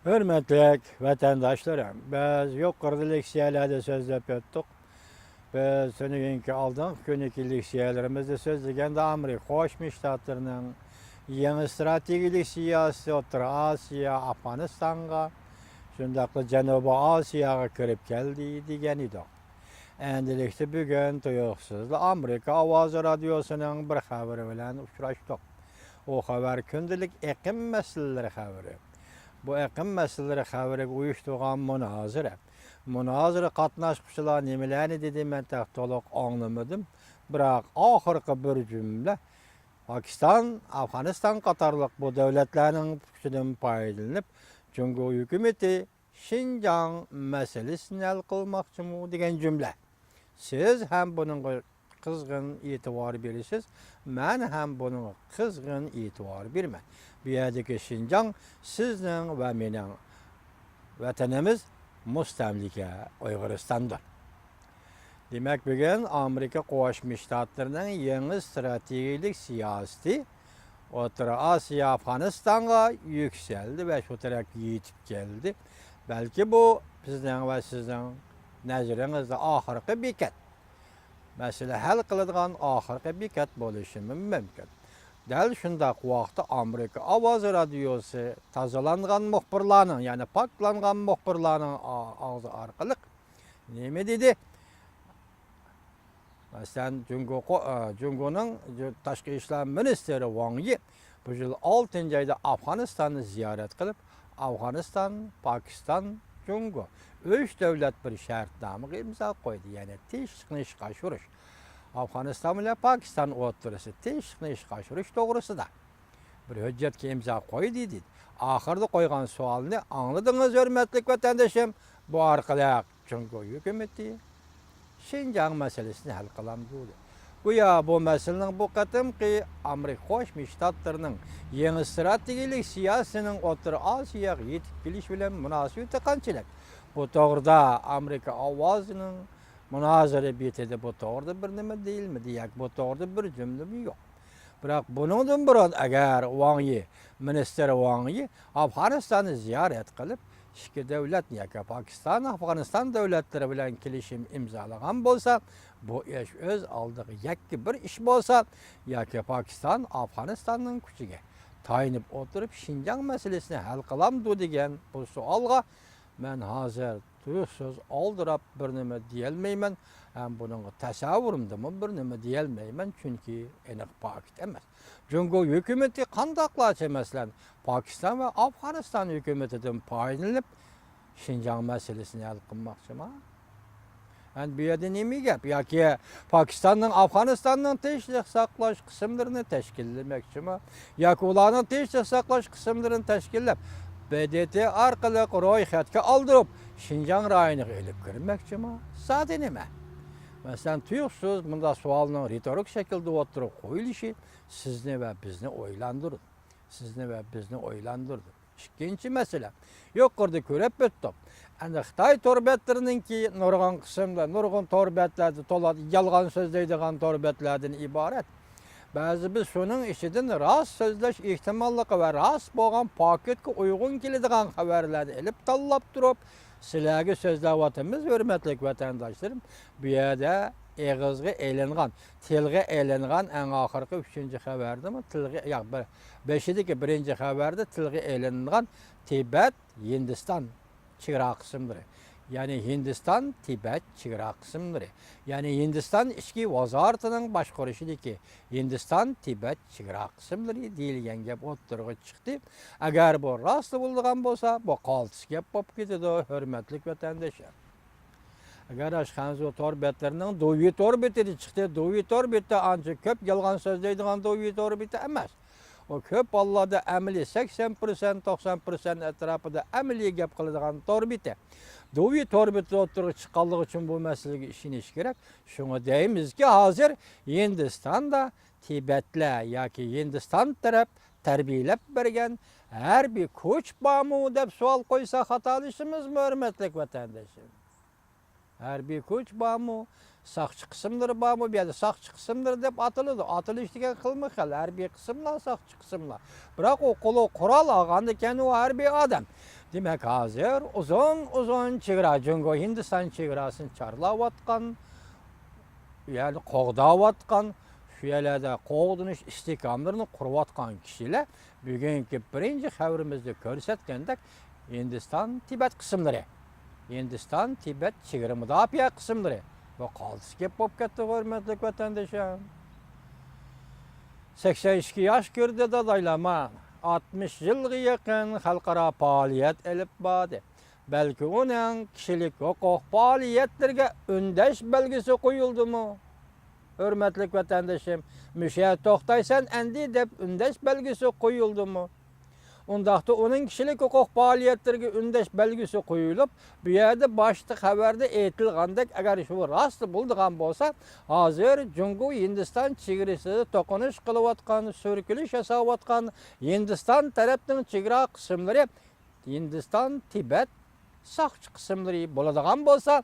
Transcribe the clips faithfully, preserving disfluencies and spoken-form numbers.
ھۆرمەتلىك ۋەتەنداشلىرىم، بىز يۇقىرىدا لېكسىيەلەردە سۆزلەپ ئۆتتۇق. بىز تۈنۈگۈنكى ئالدىنقى كۈنىكى لېكسىيەلىرىمىزدە سۆزلىگەندە، ئامېرىكا قوشما شتاتلىرىنىڭ يېڭى ئىستراتېگىيەلىك سىياسىتى ئوتتۇرا ئاسىيا، ئافغانىستانغا، شۇنداقلا جەنۇبىي ئاسىياغا كىرىپ كەلدى دېگەن ئىدۇق. ئەمدىلىكتە بۈگۈن تۇيۇقسىزلا ئامېرىكا ئاۋازى رادىيوسىنىڭ بىر خەۋىرى بىلەن ئۇچراشتۇق. ئۇ خەۋەر كۈندىلىك ئېقىم مەسىلىلىرى خەۋىرى. بۇ ئېقىم مەسىلىلىرى خەۋىرىگە ئۇيۇشتۇرغان مۇنازىرە. مۇنازىرە قاتناشقۇچىلار نېمىلەرنى دېدى، مەن تېخى تولۇق ئاڭلىمىدىم. بىراق ئاخىرقى بىر جۈملە، پاكىستان، ئافغانىستان قاتارلىق بۇ دۆلەتلەرنىڭ كۈچىدىن پايدىلىنىپ، جۇڭگو ھۆكۈمىتى شىنجاڭ مەسىلىسىنى ھەل قىلماقچىمۇ دېگەن جۈملە. سىز ھەم بۇنىڭغا قىزغىن ئېتىبار بېرىسىز، مەن ھەم بۇنىڭغا قىزغىن ئېتىبار بېرىمەن. بۇ يەردىكى شىنجاڭ سىزنىڭ ۋە مېنىڭ ۋەتىنىمىز، مۇستەملىكە ئۇيغۇرىستاندۇر. دېمەك، بۈگۈن ئامېرىكا قوشما شتاتلىرىنىڭ يېڭى ئىستراتېگىيەلىك سىياسىتى ئوتتۇرا ئاسىيا، ئافغانىستانغا يۈكسەلدى ۋە شۇ تەرەپكە يېتىپ كەلدى. بەلكى بۇ بىزنىڭ ۋە سىزنىڭ نەزىرىڭىزدە ئاخىرقى بېكەت، مەسىلە ھەل قىلىدىغان ئاخىرقى بېكەت بولۇشىمۇ مۇمكىن. دەل شۇنداق ۋاقىتتا ئامېرىكا ئاۋازى رادىيوسى تازىلانغان مۇخبىرلارنىڭ، يەنى پاكلانغان مۇخبىرلارنىڭ ئا-، ئاغزى ئارقىلىق نېمە دېدى؟ مەسىلەن، جۇڭگو قو-، ئا، جۇڭگونىڭ جۇ-، تاشقى ئىشلار مىنىستىرى ۋاڭ يى بۇ يىل ئالتىنچى ئايدا ئافغانىستاننى زىيارەت قىلىپ، ئافغانىستان، پاكىستان، جۇڭگو ئۈچ دۆلەت بىر شەرتنامىغا ئىمزا قويدى. يەنى تىنچلىقنى ئىشقا ئاشۇرۇش. ئافغانىستان بىلەن پاكىستان ئوتتۇرىسى تىنچلىقنى ئىشقا ئاشۇرۇش توغرىسىدا بىر ھۆججەتكە ئىمزا قويدى، دېدى. ئاخىرىدا قويغان سوئالنى ئاڭلىدىڭىز، ھۆرمەتلىك ۋەتەندىشىم. بۇ ئارقىلىق جۇڭگو ھۆكۈمىتى شىنجاڭ مەسىلىسىنى ھەل قىلامدۇ، دېدى. گويا بۇ مەسىلىنىڭ بۇ قېتىمقى ئامېرىكا قوشما شتاتلىرىنىڭ يېڭى ئىستراتېگىيەلىك سىياسىتىنىڭ ئوتتۇرا ئاسىياغا يېتىپ كېلىش بىلەن مۇناسىۋىتى قانچىلىك؟ بۇ توغرىدا ئامېرىكا ئاۋازىنىڭ مۇنازىرە بېتىدە بۇ توغرىدا بىر نېمە دېيىلمىدى ياكى بۇ توغرىدا بىر جۈملىمۇ يوق. بىراق بۇنىڭدىن بۇرۇن، ئەگەر ۋاڭ يى، مىنىستىر ۋاڭ يى ئافغانىستاننى زىيارەت قىلىپ، ئىككى دۆلەتنى ياكى پاكىستان، ئافغانىستان دۆلەتلىرى بىلەن كېلىشىم ئىمزالىغان بولسا، بۇ ئىش ئۆز ئالدىغا يەككە بىر ئىش بولسا، ياكى پاكىستان ئافغانىستاننىڭ كۈچىگە تايىنىپ ئولتۇرۇپ شىنجاڭ مەسىلىسىنى ھەل قىلامدۇ دېگەن بۇ سوئالغا مەن ھازىر تۇيۇقسىز ئالدىراپ بىر نېمە دېيەلمەيمەن، ھەم بۇنىڭغا تەسەۋۋۇرۇمدىمۇ بىر نېمە دېيەلمەيمەن، چۈنكى ئېنىق پاكىت ئەمەس. جۇڭگو ھۆكۈمىتى قانداقلارچە، مەسىلەن، پاكىستان ۋە ئافغانىستان ھۆكۈمىتىدىن پايدىلىنىپ، شىنجاڭ مەسىلىسىنى ھەل قىلماقچىما؟ ئەمدى بۇ يەردە نېمە گەپ؟ ياكى پاكىستاننىڭ ئافغانىستاننىڭ تىنچلىق ساقلاش قىسىملىرىنى تەشكىللىمەكچىما؟ ياكى ئۇلارنىڭ تىنچلىق ساقلاش قىسىملىرىنى تەشكىللەپ، ب د ت ئارقىلىق رويخەتكە ئالدۇرۇپ، شىنجاڭ رايونىغا ئېلىپ كىرمەكچىما؟ زادى نېمە؟ مەسىلەن، تۇيۇقسىز مۇنداق سوئالنىڭ رېتورىك شەكىلدە ئوتتۇرىغا قويۇلۇشى سىزنى ۋە بىزنى ئويلاندۇردى. سىزنى ۋە بىزنى ئويلاندۇردى. ئىككىنچى مەسىلە، يۇقىرىدا كۆرۈپ ئۆتتۇق. ئەمدى خىتاي تور بەتلىرىنىڭكى نۇرغۇن قىسىمدا، نۇرغۇن تور بەتلەردە تولا يالغان سۆزلەيدىغان تور بەتلەردىن ئىبارەت. بەزى بىر سۇنىڭ ئىچىدىن راست سۆزلەش ئېھتىماللىقى ۋە راست بولغان پاكىتقا ئۇيغۇن كېلىدىغان خەۋەرلەرنى ئېلىپ تاللاپ تۇرۇپ، سىلەرگە سۆزلەۋاتىمىز، ھۆرمەتلىك ۋەتەنداشلىرىم. بۇ يەردە ئېغىزغا ئېلىنغان، تىلغا ئېلىنغان ئەڭ ئاخىرقى ئۈچىنچى خەۋەردىمۇ تىلغا، ياق، بىر، بېشىدىكى بىرىنچى خەۋەردە تىلغا ئېلىنغان تىبەت، ھىندىستان چېگرا قىسىملىرى، يەنى ھىندىستان تىبەت چېگرا قىسىملىرى، يەنى ھىندىستان ئىچكى ۋازارىتىنىڭ باشقۇرۇشىدىكى ھىندىستان تىبەت چېگرا قىسىملىرى دېيىلگەن گەپ ئوتتۇرىغا چىقتى. ئەگەر بۇ راست بولىدىغان بولسا، بۇ قالتىس گەپ بولۇپ كېتىدۇ، ھۆرمەتلىك ۋەتەنداشلار. ئەگەر ئاشۇ خەنزۇ تور بەتلىرىنىڭ دۇۋى تور بېتىدە چىقتى. دۇۋى تور بېتى ئانچە كۆپ يالغان سۆزلەيدىغان دۇۋى تور بېتى ئەمەس. ئۇ كۆپ ھاللاردا ئەمەلىي سەكسەن پىرسەنت، توقسان پىرسەنت ئەتراپىدا ئەمەلىي گەپ قىلىدىغان تور بېتى. دۇۋى تور بېتى ئوتتۇرىغا چىققانلىقى ئۈچۈن بۇ مەسىلىگە ئىشىنىش كېرەك. شۇڭا دەيمىزكى، ھازىر ھىندىستاندا تىبەتلەر ياكى ھىندىستان تەرەپ تەربىيەلەپ بەرگەن ھەربىي كۈچ بارمۇ دەپ سوئال قويسا، خاتالىشىمىزمۇ، ھۆرمەتلىك ۋەتەندىشىم؟ ھەربىي كۈچ بارمۇ؟ ساقچى قىسىملىرى بارمۇ؟ بۇ يەردە ساقچى قىسىملىرى دەپ ئاتىلىدۇ. ئاتىلىش دېگەن خىلمۇ خىل. ھەربىي قىسىملار، ساقچى قىسىملار. بىراق ئۇ قولىغا قورال ئالغاندىكىن ئۇ ھەربىي ئادەم. دېمەك، ھازىر ئۇزۇن-ئۇزۇن چېگرا، جۇڭگو ھىندىستان چېگراسىنى چارلاۋاتقان، يەنى قوغداۋاتقان، شۇ يەرلەردە قوغدىنىش ئىستىھكاملىرىنى قۇرۇۋاتقان كىشىلەر بۈگۈنكى بىرىنچى خەۋىرىمىزدە كۆرسەتكەندەك، ھىندىستان تىبەت قىسىملىرى، ھىندىستان تىبەت چېگرا مۇداپىئە قىسىملىرى، بۇ قالتىس گەپ بولۇپ كەتتى، ھۆرمەتلىك ۋەتەندىشىم. سەكسەن ئىككى ياش كىردى دالاي لاما، ئاتمىش يىلغا يېقىن خەلقئارا پائالىيەت ئېلىپ باردى. بەلكى ئۇنىڭ كىشىلىك ھوقۇق پائالىيەتلىرىگە ئۈندەش بەلگىسى قويۇلدىمۇ؟ ھۆرمەتلىك ۋەتەندىشىم، مۇشۇ يەردە توختايسەن ئەمدى دەپ ئۈندەش بەلگىسى قويۇلدىمۇ؟ ئۇنداقتا ئۇنىڭ كىشىلىك ھوقۇق پائالىيەتلىرىگە ئۈندەش بەلگىسى قويۇلۇپ، بۇ يەردە باشتا خەۋەردە ئېيتىلغاندەك، ئەگەر شۇ راست بولىدىغان بولسا، ھازىر جۇڭگو ھىندىستان چېگرىسىدا توقۇنۇش قىلىۋاتقان، سۈركىلىش ياساۋاتقان ھىندىستان تەرەپنىڭ چېگرا قىسىملىرى، ھىندىستان تىبەت ساقچى قىسىملىرى بولىدىغان بولسا،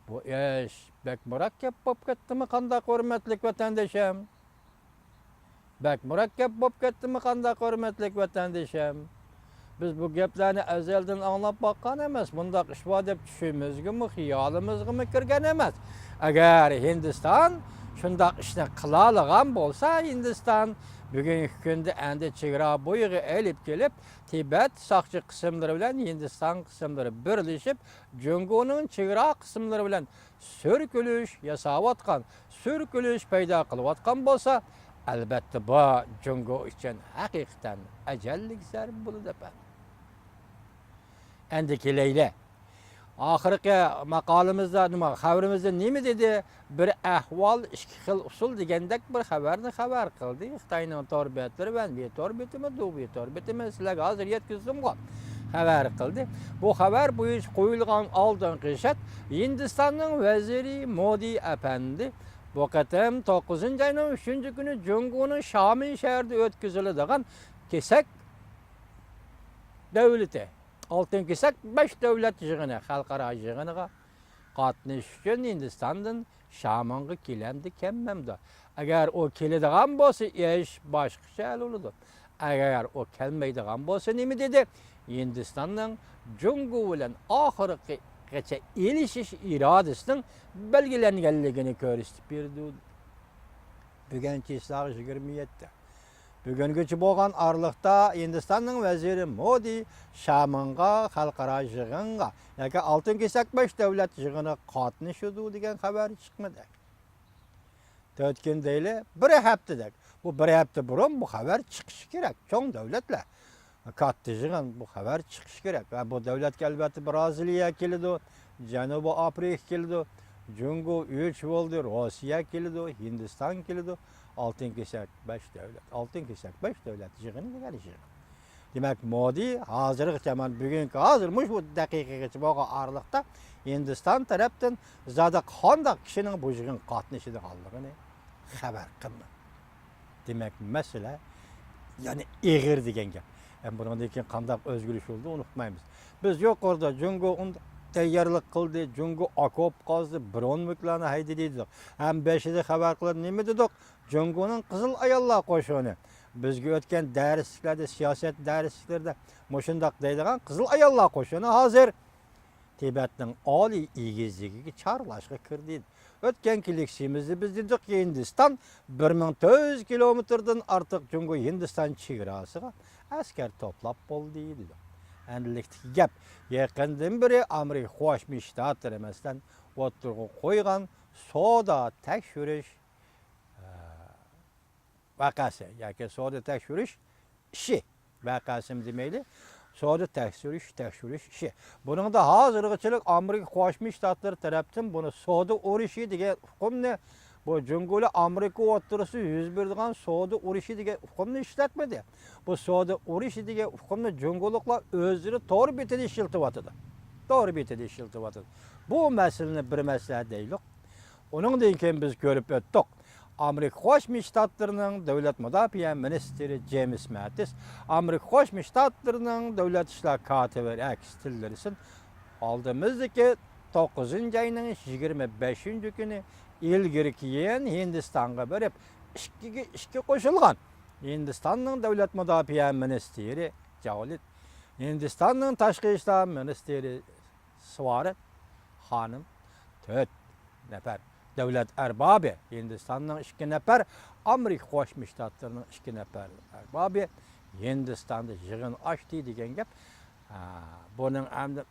بۇ ئىش بەك مۇرەككەپ بولۇپ كەتتىمۇ قانداق، ھۆرمەتلىك ۋەتەندىشىم؟ بەك مۇرەككەپ بولۇپ كەتتىمۇ قانداق، ھۆرمەتلىك ۋەتەندىشىم؟ بىز بۇ گەپلەرنى ئەزەلدىن ئاڭلاپ باققان ئەمەس، مۇنداق ئىش بار دەپ چۈشىمىزگىمۇ، خىيالىمىزغىمۇ كىرگەن ئەمەس. ئەگەر ھىندىستان شۇنداق ئىشنى قىلالىغان بولسا، ھىندىستان بۈگۈنكى كۈندە ئەمدى چېگرا بويىغا ئېلىپ كېلىپ، تىبەت ساقچى قىسىملىرى بىلەن ھىندىستان قىسىملىرى بىرلىشىپ، جۇڭگونىڭ چېگرا قىسىملىرى بىلەن سۈركىلىش ياساۋاتقان، سۈركىلىش پەيدا قىلىۋاتقان بولسا، ئەلۋەتتە، بۇ جۇڭگو ئۈچۈن ھەقىقەتەن ئەجەللىك زەربە بولىدۇ، ئەپەندىم. ئەمدى كېلەيلى. ئاخىرقى ماقالىمىزدا نېمە، خەۋىرىمىزدە نېمە دېدى؟ بىر ئەھۋال، ئىككى خىل ئۇسۇل دېگەندەك بىر خەۋەرنى خەۋەر قىلدى. خىتاينىڭ تور بەتلىرى، ۋەنبى تور بېتىمۇ، دۇبى تور بېتىمۇ سىلەرگە ھازىر يەتكۈزدۈمغۇ، خەۋەر قىلدى. بۇ خەۋەر بويىچە قويۇلغان ئالدىنقى شەرت، ھىندىستاننىڭ ۋەزىرى مودى ئەپەندى بۇ قېتىم توققۇزىنچى ئاينىڭ ئۈچىنچى كۈنى جۇڭگونىڭ شامېن شەھىرىدە ئۆتكۈزۈلىدىغان كېسەك دۆلىتى، ئالتۇن كېسەك بەش دۆلەت يىغىنى، خەلقئارا يىغىنىغا قاتنىشىش ئۈچۈن ھىندىستاندىن شامېنغا كېلەمدۇ، كەلمەمدۇ؟ ئەگەر ئۇ كېلىدىغان بولسا، ئىش باشقىچە ھەل بولىدۇ. ئەگەر ئۇ كەلمەيدىغان بولسا، نېمە دېدى؟ ھىندىستاننىڭ جۇڭگو بىلەن ئاخىرقىغىچە ئېلىشىش ئىرادىسىنىڭ بەلگىلەنگەنلىكىنى كۆرسىتىپ بېرىدۇ. بۈگۈن چىسلاغ يىگىرمە يەتتە. بۈگۈنگىچە بولغان ئارىلىقتا ھىندىستاننىڭ ۋەزىرى مودى شامېنغا خەلقئارا يىغىنغا ياكى ئالتۇن كېسەك بەش دۆلەت يىغىنىغا قاتنىشىدۇ دېگەن خەۋەر چىقمىدى. تۆت كۈن دەيلى، بىر ھەپتىدەك. بۇ بىر ھەپتە بۇرۇن بۇ خەۋەر چىقىشى كېرەك. چوڭ دۆلەتلەر، كاتتا يىغىن، بۇ خەۋەر چىقىشى كېرەك. ۋە بۇ دۆلەتكە ئەلۋەتتە بىرازىلىيە كېلىدۇ، جەنۇبىي ئافرىقا كېلىدۇ، جۇڭگو ئۈچ بولدى، روسىيە كېلىدۇ، ھىندىستان كېلىدۇ، ئالتۇن كېسەك بەش دۆلەت، ئالتۇن كېسەك بەش دۆلەت يىغىنى دېگەن يىغىن. دېمەك، مودى ھازىرغىچە، مانا بۈگۈنكى، ھازىر مۇشۇ بۇ دەقىقىگىچە بولغان ئارىلىقتا ھىندىستان تەرەپتىن زادى قانداق كىشىنىڭ بۇ يىغىنغا قاتنىشىدىغانلىقىنى خەۋەر قىلمىدى. دېمەك، مەسىلە يەنە ئېغىر دېگەن گەپ. ئەمما بۇنىڭدىن كېيىن قانداق ئۆزگىرىش بولىدۇ، ئۇنتۇمايمىز. بىز يۇقىرىدا جۇڭگو ئۇنداق تەييارلىق قىلدى، جۇڭگو ئاكوپ قازدى، برونۋىكلارنى ھەيدىدى دېدۇق. ھەم بېشىدا خەۋەر قىلىپ نېمە دېدۇق؟ جۇڭگونىڭ قىزىل ئاياللار قوشۇنى، بىزگە ئۆتكەن دەرسلىكلەردە، سىياسەت دەرسلىكلىرىدە مۇشۇنداق دەيدىغان قىزىل ئاياللار قوشۇنى ھازىر تىبەتنىڭ ئالىي ئېگىزلىكىگە چارلاشقا كىردى. ئۆتكەنكى لېكسىيىمىزدا بىز دېدۇقكى، ھىندىستان بىر مىڭ تۆت يۈز كىلومېتىردىن ئارتۇق جۇڭگو ھىندىستان چېگراسىغا ئەسكەر توپلاپ بولدى دېدۇق. ئەمدىلىكتىكى گەپ، يېقىندىن بېرى ئامېرىكا قوشما شتاتلىرى، مەسىلەن، ئوتتۇرىغا قويغان سودا تەكشۈرۈش، ئە، ۋەقەسى ياكى سودا تەكشۈرۈش ئىشى، ۋەقەسىمۇ دېمەيلى، سودا تەكشۈرۈش، تەكشۈرۈش ئىشى. بۇنىڭدا ھازىرغىچىلىك ئامېرىكا قوشما شتاتلىرى تەرەپتىن بۇنى سودا ئۇرۇشى دېگەن ئۇقۇمنى، بۇ جۇڭگو بىلەن ئامېرىكا ئوتتۇرىسىدا يۈز بېرىدىغان سودا ئۇرۇشى دېگەن ئۇقۇمنى ئىشلەتمىدى. بۇ سودا ئۇرۇشى دېگەن ئۇقۇمنى جۇڭگولۇقلار ئۆزلىرى تور بېتىدە ئىشلىتىۋاتىدۇ. تور بېتىدە ئىشلىتىۋاتىدۇ. بۇ مەسىلىنى بىر مەسىلە دەيلۇق. ئۇنىڭدىن كېيىن بىز كۆرۈپ ئۆتتۇق. ئامېرىكا قوشما شتاتلىرىنىڭ دۆلەت مۇداپىئە مىنىستىرى جېيمىس ماتىس، ئامېرىكا قوشما شتاتلىرىنىڭ دۆلەت ئىشلار كاتىپى رېكس تىللېرسون ئالدىمىزدىكى توققۇزىنچى ئاينىڭ يىگىرمە بەشىنچى كۈنى ئىلگىرى كېيىن ھىندىستانغا بېرىپ، ئىككىگە ئىككى قوشۇلغان ھىندىستاننىڭ دۆلەت مۇداپىئە مىنىستىرى جاۋلىد ھىندىستاننىڭ تاشقى ئىشلار مىنىستىرى سىۋارىت خانىم تۆت نەپەر دۆلەت ئەربابى، ھىندىستاننىڭ ئىككى نەپەر، ئامېرىكا قوشما شتاتلىرىنىڭ ئىككى نەپەر ئەربابى ھىندىستاندا يىغىن ئاچتى دېگەن گەپ. ھە، بۇنىڭ ئەمدى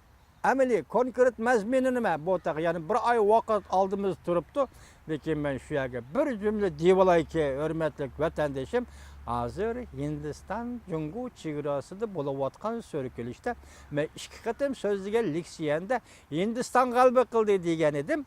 ئەمەلىي كونكرېت مەزمۇنى نېمە؟ بۇ تېخى يەنە بىر ئاي ۋاقىت ئالدىمىزدا تۇرۇپتۇ. لېكىن مەن شۇ يەرگە بىر جۈملە دېيىۋالايكى، ھۆرمەتلىك ۋەتەندىشىم. ھازىر ھىندىستان جۇڭگو چېگراسىدا بولۇۋاتقان سۈركىلىشتە مەن ئىككى قېتىم سۆزلىگەن لېكسىيەمدە ھىندىستان غەلىبە قىلدى دېگەن ئىدىم.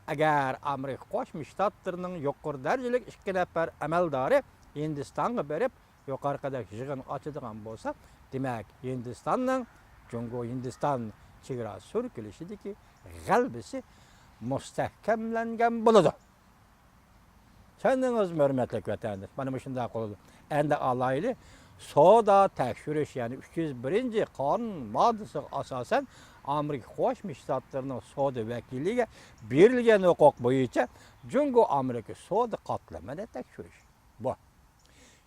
ئەگەر ئامېرىكا قوشما شتاتلىرىنىڭ يۇقىرى دەرىجىلىك ئىككى نەپەر ئەمەلدارى ھىندىستانغا بېرىپ، يۇقىرىقىدەك يىغىن ئاچىدىغان بولسا، دېمەك، ھىندىستاننىڭ جۇڭگو ھىندىستان چېگرا سۈركىلىشىدىكى غەلىبىسى مۇستەھكەملەنگەن بولىدۇ. چۈشەندىڭىزمۇ، ھۆرمەتلىك ۋەتەنداش؟ مانا مۇشۇنداق بولىدۇ. ئەمدى ئالايلى، سودا تەكشۈرۈش، يەنى ئۈچ يۈز بىرىنچى قانۇن ماددىسىغا ئاساسەن، ئامېرىكا قوشما شتاتلىرىنىڭ سودا ۋەكىلىگە بېرىلگەن ھوقۇق بويىچە جۇڭگو ئامېرىكا سودا قاتلىمىنى تەكشۈرۈش. بۇ.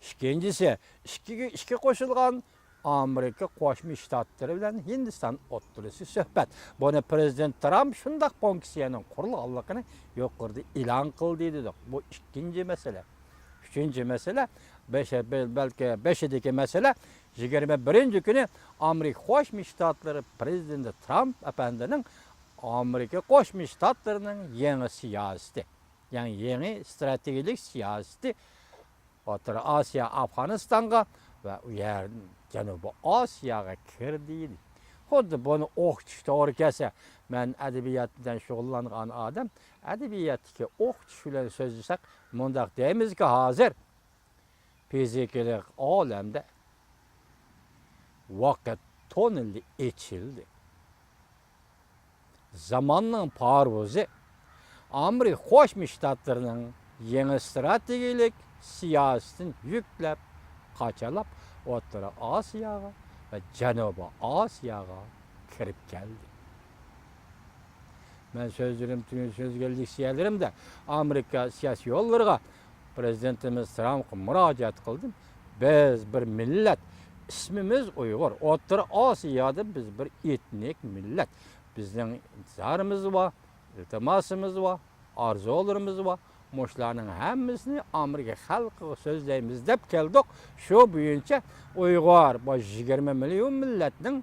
ئىككىنچىسى، ئىككىگە ئىككى قوشۇلغان ئامېرىكا قوشما شتاتلىرى بىلەن ھىندىستان ئوتتۇرىسى سۆھبەت. بۇنى پىرېزىدېنت ترامپ شۇنداق كومىسسىيەنىڭ قۇرۇلغانلىقىنى يۇقىرىدا ئېلان قىلدى دېدۇق. بۇ ئىككىنچى مەسىلە. ئۈچىنچى مەسىلە، بەش-، بەلكى بېشىدىكى مەسىلە، يىگىرمە بىرىنچى كۈنى ئامېرىكا قوشما شتاتلىرى پىرېزىدېنتى ترامپ ئەپەندىنىڭ ئامېرىكا قوشما شتاتلىرىنىڭ يېڭى سىياسىتى، يەنى يېڭى ئىستراتېگىيەلىك سىياسىتى ئوتتۇرا ئاسىيا، ئافغانىستانغا ۋە ئۇ يەر جەنۇبىي ئاسىياغا كىردى. خۇددى بۇنى ئوقۇتۇش توغرا كەلسە، مەن ئەدەبىيات بىلەن شۇغۇللانغان ئادەم، ئەدەبىياتتىكى ئوقۇتۇش بىلەن سۆزلىسەك، مۇنداق دەيمىزكى، ھازىر فىزىكىلىق ئالەمدە ۋاقىت توننېلى ئېچىلدى. زاماننىڭ پارۋىزى ئامېرىكا قوشما شتاتلىرىنىڭ يېڭى ئىستراتېگىيەلىك سىياسىتىنى يۈكلەپ، قاچالاپ، ئوتتۇرا ئاسىياغا ۋە جەنۇبىي ئاسىياغا كىرىپ كەلدى. مەن سۆزلىرىم، سۆزلىگەن لېكسىيەلىرىمدە ئامېرىكا سىياسىي يوللىرىغا، پىرېزىدېنتىمىز ترامپقا مۇراجىئەت قىلدىم. بىز بىر مىللەت، ئىسمىمىز ئۇيغۇر، ئوتتۇرا ئاسىيادا بىز بىر ئېتنىك مىللەت. بىزنىڭ ئىنتىزارىمىز بار، ئىلتىماسىمىز بار، ئارزۇلىرىمىز بار. مۇشۇلارنىڭ ھەممىسىنى ئامېرىكا خەلقىگە سۆزلەيمىز دەپ كەلدۇق. شۇ بويىچە ئۇيغۇر، بۇ يىگىرمە مىليون مىللەتنىڭ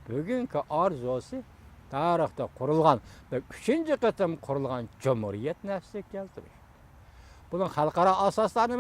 بۈگۈنكى ئارزۇسى تارىختا قۇرۇلغان ۋە ئۈچىنچى قېتىم قۇرۇلغان جۇمھۇرىيەتنى ئەسلىگە كەلتۈرۈش. بۇنىڭ خەلقئارا ئاساسلارنى